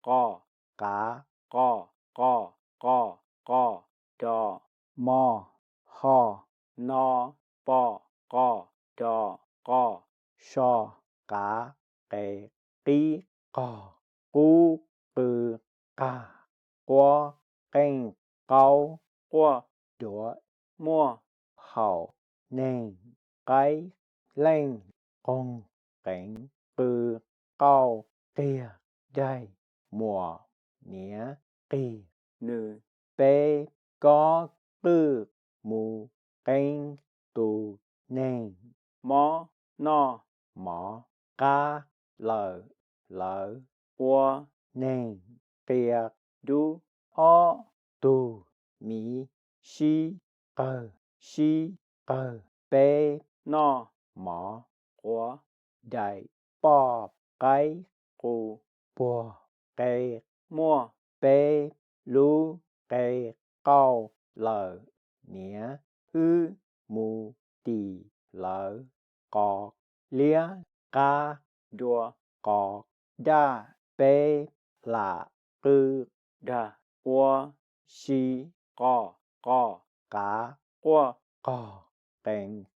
qo, qav, qo, qo, qo, qo, do, mo, ho, no, po, qo, do, qo, so, qav, qe, qib, qog, qub, qw, qag, quab, qeej, qaub, quaj, duav, muaj, haum, neeg, qaib, leej, qoog, qeev, qw, qauj, qiag, daig, muam, niam, qig, nws, peb, kob, qwj, mus, qeeb, tu, neeg, mob, noj, mov, qab, lawm, lawv, ua, neeg, qia, dub, ob, tug, miv, sib, qawg, sib, qawg, peb, noj, mov, quav, daim, poj, qaib, qus, puag, qe, muaj, peb, lub, qe, qauj, lawm, niam, wb, mus, tim, lawv, qos, liab, qab, dua, qos, daj, peb, hlam, qw, dag, ua, si, qo, qos, qav, quaj, qog, qeev,